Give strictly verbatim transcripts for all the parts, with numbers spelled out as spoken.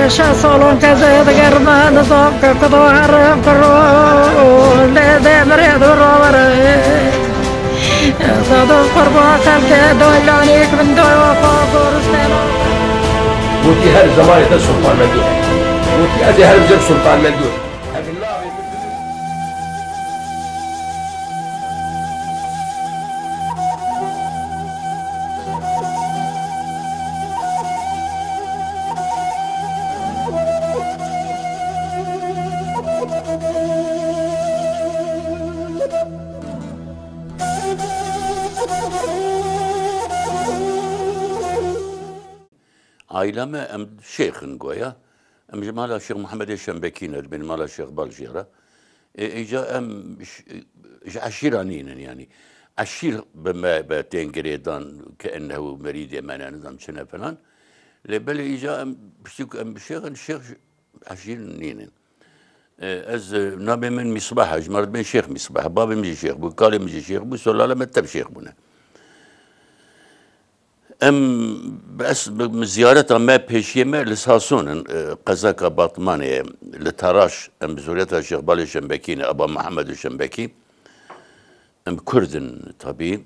Şeş salon kezê digerme nizam ke kudo herim kiro lê demirê du ravere. Zado qurba xelke doylanik bin doy wafa goristela. Gotî her zemanê te Sultan Mendû. Gotî ez ê her bijem Sultan Mendû. Ev navê min Aîla me em şêx in goya. Em ji mala Şêx Muhemedê Şembekî ne, dibên mala Şêx Bal jê re. Ê, îca em ş-, ji eşîra nînin, yanî. Eşîr bi me, be tên girêdan ke ennehu merîdê me ne, nizam çi ne filan. Lê belê îca em piştî ku em şêx in, şêx ji eşîr nînin. Ê, ez, e, navê min Mîsbah e, ji me re dibên Şêx Mîsbah. Bavê min jî şêx bû, kalê min jî şêx bû, solala me tev şêx bûne. Em, bes, bi, bi ziyareta me, pêşiyê me li Sason in, e, qezaka Batmanê ye, li Taraş, em bi zuriyeta Şêx Balê Şembekî ne, Aba Mihemed û Şembekî. Em Kurd in, tabî.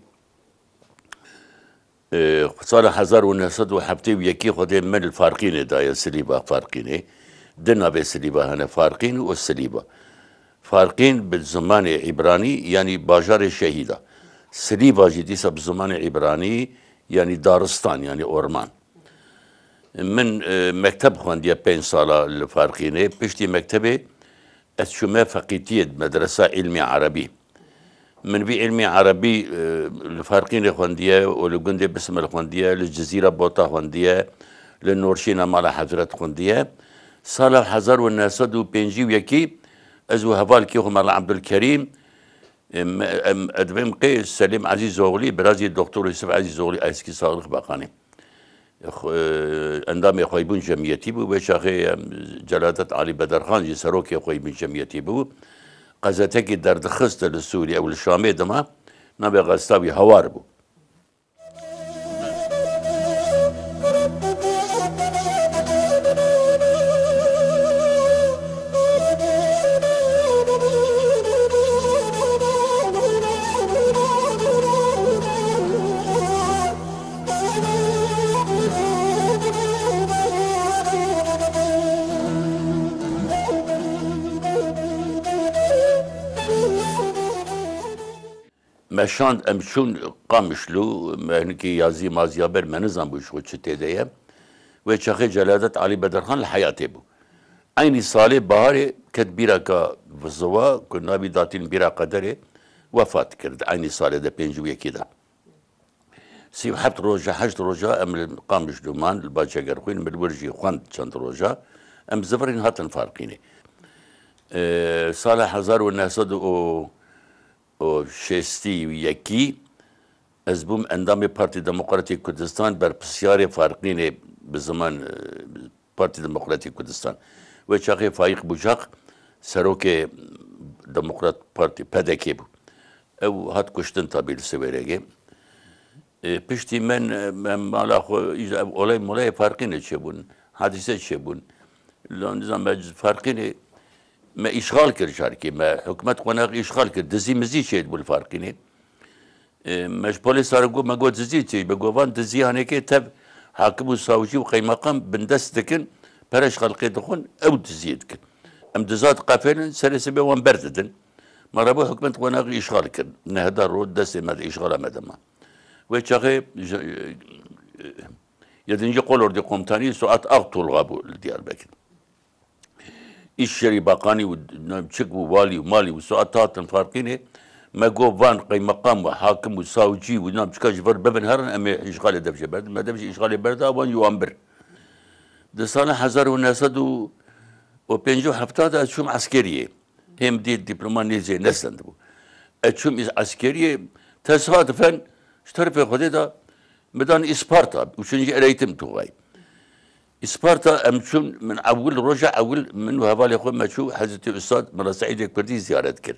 E, sala hezar û neh sed û heftê û yekê Xwedê me li Farqînê daye, Silîva Farqînê. Di navê Silîva hene, Farqîn û Silîva. Farqîn bi zimanê îbranî, yanî bajarê şehîda. Silîva jî dîsa bi zimanê îbranî, yanî daristan, yanî orman. Min, e, mekteb xwendiye pênc sala li Farqînê. Piştî mektebê ez çûme feqîtiyê, medresa îlmî erebî. Min vî îlmî erebî, e, li Farqînê xwendiye û li gundê Bismil xwendiye, li Cizîra Bota xwendiye, li Norşîna Mala Hezret xwendiye. Sala hezar û neh sed û pêncî û yekê ez û hevalkê xwe Mala Ebdulkerîm, Em, em, ez dibêm qê Selîm Ezîzoglî, birazî Doktor Yusuf Ezîzoglî, eski Sağlık Bakanı. Xwe-, endamê Xweybûn Cemiyetî bû. Wê çaxê, em, Celadet Alî Bederxan jî serokê Xweybûn Cemiyetî bû. Qezetekî derdixist li Sûrî, ew li Şamê dima, navê gazeta wî Hawar bû. Me şand, em çûn Qamişlo, me hinekî yazî mazî ya ber, me nizanbû ji xwe çi tê de ye. Wê çaxê Celadet Alî Bederxan li heyatê bû. Eynî salê baharê ket bîraka ziwa ku navî datîn bîra qederê, wefat kir di eynî salê de, pêncî û yekê de. Sî û heft roja, heşt roja em li Qamişlo man, li ba çegerxwîn, min li wir jî xwend çend roja. Em zivirîn hatin Farqînê. Ee, sala hezar û neh sed û û şêstî û yekî ez bûm endamê Partî Demokratîk Kurdistan, berpirsiyarê Farqînê bi ziman, e, Partî Demokratîk Kurdistan. Wê çaxê Faîq Bucak serokê Demokrat Partî, P D K, bû. Ew hat kuştin tabî li Siwêregê. E, piştî min, e, me mala xwe, îja ev olay molayê Farqînê çêbûn, hadîse çêbûn. Lan dizan me Farqînê, me îşxal kir carkê, me hikûmet qonaxî îşxal kir, dizî mizî çêdibû li Farqînê. E, me ji polêsa re got, me got dizî çê, me got van dizî hanekê tev hakim û savcî û qeymeqam bindest dikin, pere ji xelkê dixwin, ew diziyê dikin. Em diza diqefêlin, serê sibê wan berdidin. Me rabû hikûmet qonaxî îşxal kir. Nehda roj destê me de, îşxala me de ma. Wê çaxê ji, e, yedinci Kolordu Komutanı Suat Aktolga bû li Diyarbekir. Îşerî Bakanî û Nemçik û Walî û Malî û Suat hatin Farqînê. Me got van qeymeqam û hakim û savcî û Nemçika ji vir bibin herin, em ê îşxalê dev jê berdin. Me dev jî îşxalê berda, wan jî wan bir. Di sala hezar û neh sed û pêncî û heft de ez çûm eskeriyê. Hêm dî diploma nêzê nesendibû. Ez çûm î-, eskeriyê, tesadüfen ji terefê Xwedê de me dan Îsparta û çûn jî ereytim tuxay. Îsparta em çûn, min ewil, roja ewil min û hevalê xwe me çû Hezretî Ustad Mela Seîdê Kurdî ziyaret kir.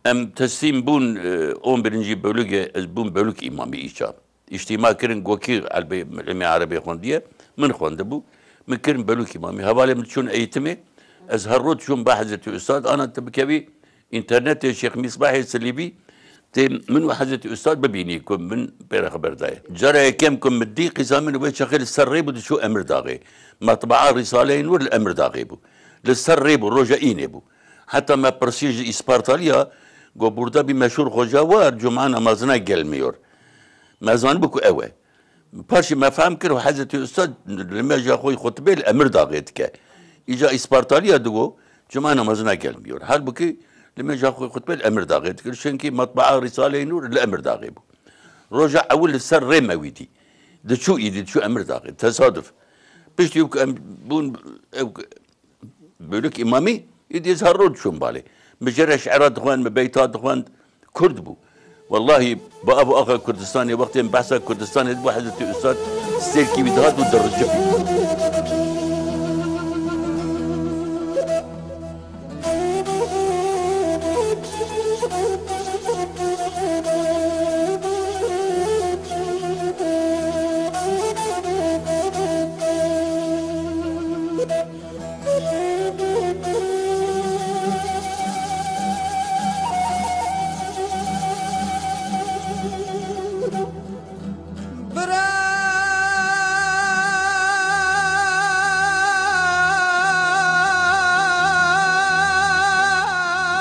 Em teslîm bûn, e, on birinci bölüge, ez bûm bölük îmamî îça. Îctîma kirin, gokî elbê ilmê erebê xwendiye, min xwendibû. Min kirin Belûkî Mamî. Hevalê min çûn eğitimê. Ez her roj çûm ba Hezretî Ustad. Ana tu bikevî înternetê Şêx Mîsbahê Silîbî, tê min û Hezretî Ustad bibînî ku min pê re xeber daye. Cara yekem ku min dî, qîza min wê çaxê li ser rê bû, diçû Emirdaxê. Metbaa Rîsaleyê Nûr li Emirdaxê bû. Li ser rê bû, roja înê bû. Heta me pirsî ji Îspartaliya, got, burada bir meşhur hoca var, cuma namazına gelmiyor. Me zanibû ku ew e. Paşê me fehm kir û Hezretî Ustad li me ja xwe xutbê li Emirdaxê dike. Îca Îspartaliya digo, cuma namazına gelmiyor. Halbukî li me ja xwe xutbê li Emirdaxê dikir. Çunkî matbaa Rîsaleyê Nûr li Emirdaxê bû. Roja ewil li ser rê me wî dî. Diçû îdî, diçû Emirdaxê. Tesaduf. Piştî wek em bûn, ew Bölük îmamî, îdî ez her roj diçûm balê. Min jê re şi'ra dixwend, min beyta dixwend, Kurd bû. Wellahî, bi av û axa Kurdistanê, wextê min behsa Kurdistanê dibû, Hezretî Ustad stêrkî wî dihat û dirijibî.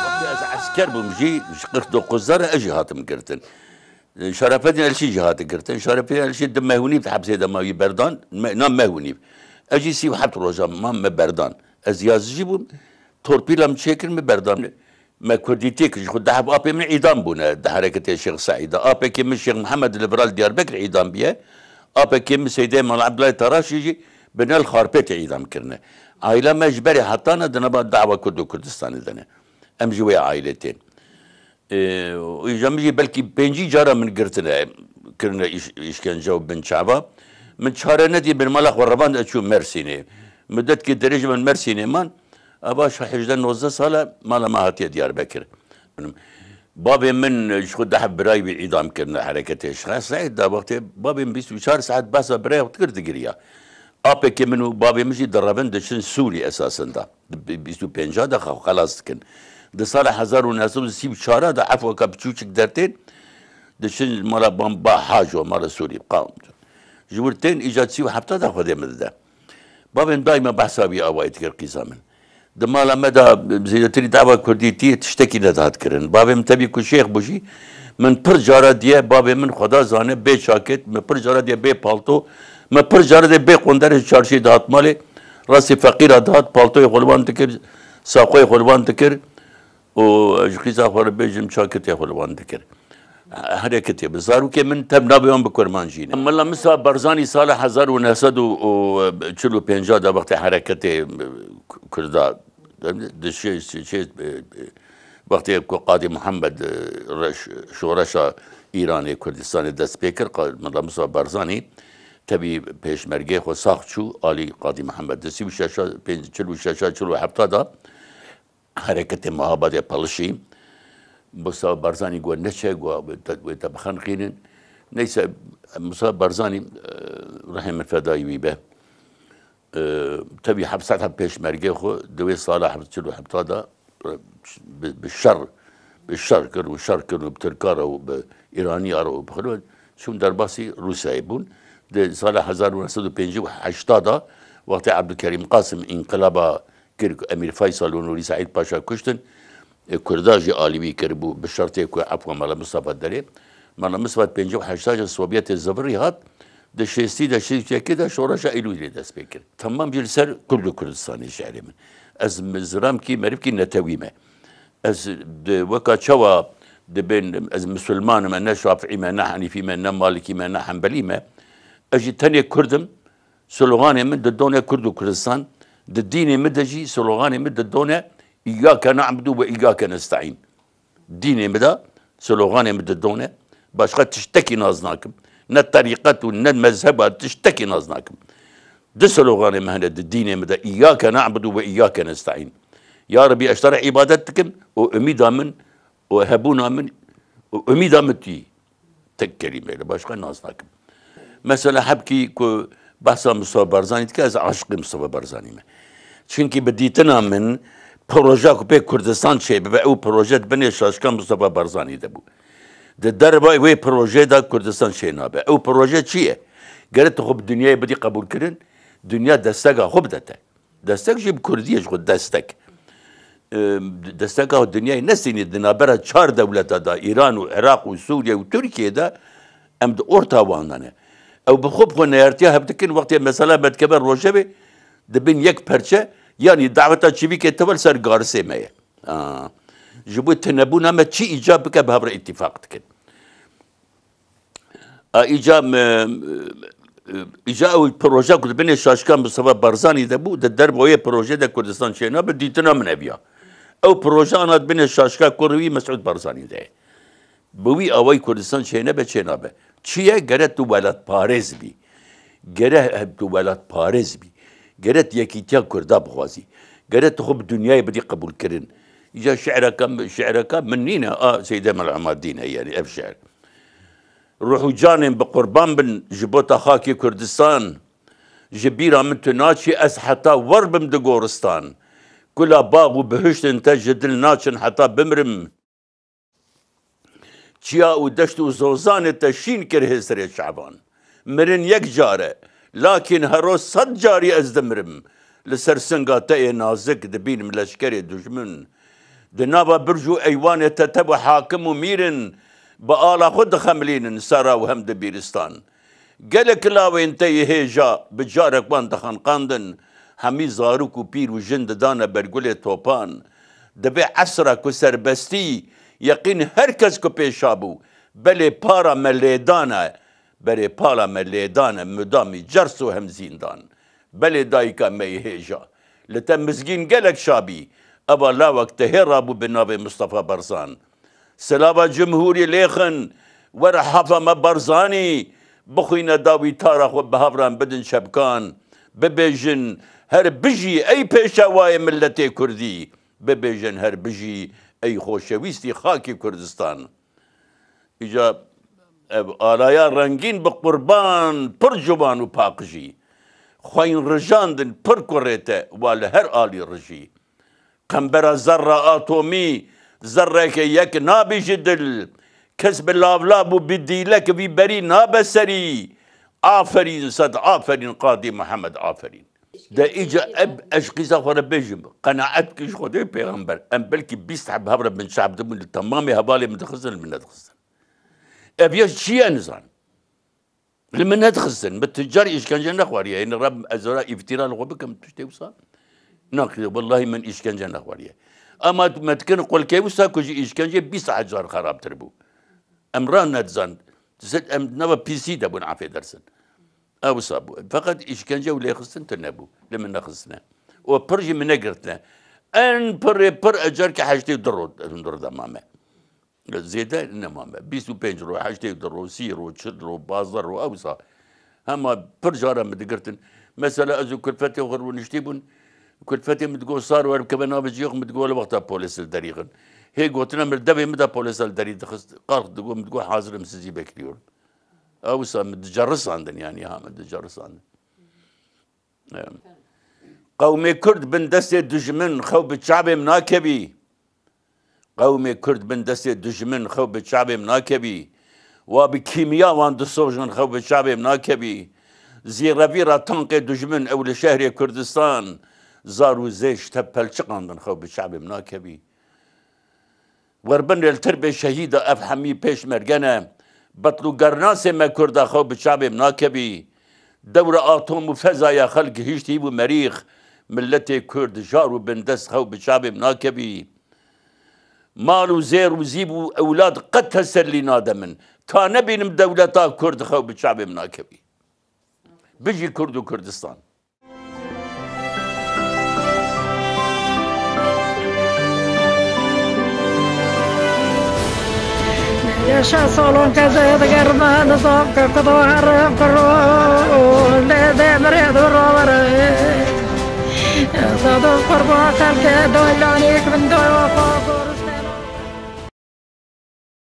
Wextê ez esker bûm jî, ji qirx dokuz re ez jî hatim girtin. Şerafettin Elşî jî hate girtin. Şerafettin Elşî di meh û nîv di hepsê de ma wî berdan. Me, na meh û nîv. Ez jî sî û heft roja mam me berdan. Ez yazıcı bûm. Torpîla min çêkir, min berdan. Me kurdîtê kir, ji xwe dehf apê min îdam bûne di hereketê Şêx Seîd de. Apekê min Şêx Mihemed li Viral Diyarbekir îdam biye. Apekê min Seydê Mal Ebdullah Taraşî jî bi nel Xarpêtê îdam kirine. Aîla me ji berê hetana di nava dawa Kurd û Kurdistanê de ne. Em ji wê aîlê tên. Ê, û îja min jî belkî pêncî cara min girtine, kirine îş-, îşkence û bin çava. Min çare nedî, bin mala xwe revand, ez çûm Mersînê. Mudetkê dirêj min Mersînê man. Eva şa hejdeh nozdeh sal e mala me hatiye Diyarbekir. Bavê min ji xwe deh birayê wî îdam kirine hereketê Şêx Seîd de, wextê bavê min bîst û çar saet behsa birayê xwe dikir, digiriya. Apekê min û bavê min jî direvin, diçin Sûrî esasında. Di bîst û pênca de xwe xelas dikin. Di sala hezar û neh sed û sî û çar de efweka biçûçik dertên, diçin mala Bamba Haco, mala Sûrî. Qa-, ji wir tên îca sî û hefta de Xwedê min dide. Bavên dayî me behsa wî awayî dikir qîza min. Di mala me de zêdetirî dawa kurdîtiyê tiştekî nedihat kirin. Bavê min tevî ku şêx bû jî, min pir cara diye, bavê min Xweda zane, bê çaket, min pir cara diye bê palto, min pir cara diye bê qonderê ji çarşiyê dihat malê. Rastî feqîra dihat, paltoyê xwe li wan dikir, saqoyê xwe li wan dikir û ji qîza xwe re bêjim çaketê xwe li wan dikir. Hereketê bi zarokê min tev navê wan bi kurmancî ne. Mela Musa Barzanî sala hezar û neh sed û çil û pênc de wextê hereketê Kurda, di şê-, şê-, wextê ku Qadî Muhammed, e, reş-, şoreşa Îranê, Kurdistanê dest pê kir, qa-, Mela Musa Barzanî tevî pêşmergê xwe sax çû alî Qadî Muhammed. Di sî û şeş, pênc, çil û şeş, çil û heft de hereketê Mehabadê Pelişî, Musa Barzanî got neçe, got wê te, wê te bixenqînin. Neyse, Musa Barzanî, e, rihê min fedayî wî be. E, tevî heft sed heb pêşmergê xwe di wê sala heft, çil û heft de, e, bi, bi şer, bi şer kir û şer kir û bi Tirka re û bi Îraniya re û bi xwe re çûn derbasî Rûsyayê bûn. Di sala hezar û neh sed û pêncî û heşt de wextê Ebdulkerîm Qasim înqilaba kir ku Emîr Faysal û Nûrî Seîd Paşa kuştin, e, Kurda jî alî wî kiribû bi şertê ku efwa Mela Mistefa derê. Mela Mistefa pêncî û heşt de ji Sovyetê zivirî hat, di şêstî de, şêst û yekê de şoreşa Îlûlê dest pê kir. Temam jî li ser Kurd û Kurdistanê şerê min. Ez mi-, ziramkî merivkî netewî me. Ez di weka çawa dibên, ez misilman im, ne şafîî me, ne henîfî me, ne malikî me, ne henbelî me. Ez jî tenê Kurd im. Sloganê min di done Kurd û Kurdistan, di dînê min de jî sloganê min di done Îyyâke ne'budu ve îyyâke nesta'în. Dînê min de sloganê min di done, başqa tiştekî nas nakim. Ne terîqet û ne mezheba tiştekî nas nakim. Di sloganê min hene di dînê min de, Îyyâke ne'budu ve îyyâke nesta'în. Ya Rebî, ez te re îbadet dikim û umîda min û hebûna min û umîda min tu yî. Tek kelîme li başqa nas nakim. Mesela hebkî ku Behsa Mustafa Barzanî dike, ez aşiqê Mustafa Barzanî me. Çimkî bi dîtina min, proje ku pê Kurdistan çêbibe, ew proje di binê şaşka Mustafa Barzanî de bû. Di dervayî wê projeyê de Kurdistan çênabe. Ew proje çi ye? Gere tu xwe bi dinyayê bidî qebûlkirin, dinya desteka xwe bide te. Destek jî bi kurdî ye, ji xwe destek. Em, desteka dinyayê nesînî di navbera çar dewleta de, Îran û Iraq û Sûriye û Tirkiye de, em di orta wan de ne. Ew bi xwe bi xwe neyartiya hev dikin, wextê mesela me dikeve rojevê, dibin yek perçe, yanî daweta çivîkê tevil ser garisê me ye. Aa. Ji bo tunebûna me çi îcab bike, bi hev re îtîfaq dikin. A, îca, e, e, îca ew proje ku di binê şaşka Mustafa Barzanî de bû, di dervayê projê de Kurdistan çênabe, dîtina min ev ya. Ew proje ana di binê şaşka kurê wî Mesûd Barzanî de ye. Bi wî awayî Kurdistan çênebe, çênabe. Çi ye? Gere tu welatparêz bî. Gere tu welatparêz bî. Gere tu yekîtiya Kurda bixwazî. Gere tu xwe bi dinyayê bidî qebûlkirin. Îca şi'reka, şi'reka min nîne, a Seyd Emel Emadîn e, yanî ev şi'r. Ruh û canên bi qurban bin ji bo te xakê Kurdistan. Ji bîra min tu naçî, ez heta wer bim di goristan. Kula bax û bihiştin te ji dil naçin heta bimrim. Çiya û deşt û zozanê te şîn kir hêsirê çavan. Mirin yek car e, lakîn hero sed carî ez dimirim. Li ser singa te yê nazik dibînim leşkerê dijmin. Di nava birj û eywanê te tev û hakim û mîr in, bi ala xwe dixemilînin sera û hem di bîristan. Gelek lawên te yê hêja bi carek wan dixenqandin, hemî zarok û pîr û jin didane ber gulê topan. Di vê esra ku serbestî, yeqîn her kes ku pêşa bû, belê para me lêdane, berê pala me lêdane, mudamî cers û hem zîndan. Belê dayika me yê hêja. Li te mizgîn gelek şa bî. Eva lawek te hê rabû bi navê Mustafa Barzan. Silava Cumhurî lêxin, were hafa me Barzanî, bixwîne dawî tara xwe bi hevran bidin çepkan. Bibêjin, her bijî ey pêşewayê milletê Kurdî. Bibêjin, her bijî ey xoşewîstî xakê Kurdistan. Îca ev alaya rengîn bi qurban, pir ciwan û paqijî. Xweyîn rijandin pir kurê te, wa li her alî rijî. Qembera zerra atomî, zerreke yek nabî ji dil. Kes bi lavlav û bi dîlek vî berî nabe serî. Aferîn, sed aferîn, Qadî Mihemed, aferîn. De îca eb ez qîza xwe re bêjim, qenaet bike ji Xwedê û Pêxember. Em belkî bîst heb hev re binçavdibûn, li temamê hevalê min dixistin, li min nedixistin. Ev ya çi ye nizan? Li min nedixistin. Min tu carî îşkence nexwariye. Hênî re ez ra îftîra li xwe bikim, tiştê wisa? Naqî, wellahî min îşkence nexwariye. Ama me dikin qulkê wisa ku ji îşkence bîst hezar xerabtir bû. Em ra nedizan. Em nava pîsî de bûn, afê dersin. Ew wisa bû. Feqet îşkence û lêxistin tune bû. Li min nexistine. Û pir jî min negirtine. En pirê pir ecar ki heştê û du roj hundir de mame. Zêde nema me. Bîst û pênc roj, heştê û du roj, sî roj, çil roj, pazdeh roj, ew wisa. Hema pir cara min digirtin. Mesela ez û kulfetê xwe rûniştî bûn. Kulfetê min digot, sar wer bikeve navê ciyê xwe, min digot, li wexta polês li derî xin. Hê gotina min li devê min de polêsa li derî dixist. Qalk digot, min digot, hazir im, sizi bekliyorum. Ew wisa min dicerisandin, yanî ha min dicerisandin. Em. Qewmê Kurd bin destê dijmin, xew bi çavêm nakevî. Qewmê Kurd bin destê dijmin, xew bi çavêm nakevî. Wa bi kîmiya wan disojin, xew bi çavêm nakevî. Zîrevîra tankê dijmin, ew li şehrê Kurdistan. Zar û zêş tev pelçiqandin, xew bi çavêm nakevî. Werbin rê li tirbê şehîda ev hemî pêşmerge ne. Betlûgernasê me Kurda xew bi çavêm nakevî. Dewra atom û fezaya xelk gihîşt hîv û merîx. Milletê Kurd jar û bindest xew bi çavêm nakevî. Mal û zêr û zîv û ewlad qet tesellî nade min. Ta nebînim dewleta Kurd xew bi çavêm nakevî. Bijî Kurd û Kurdistan. Yaşa salon keze digerme nizam ke kudo herim kuro le demre duro vere. Zado kurba kalke doylanik bin doyo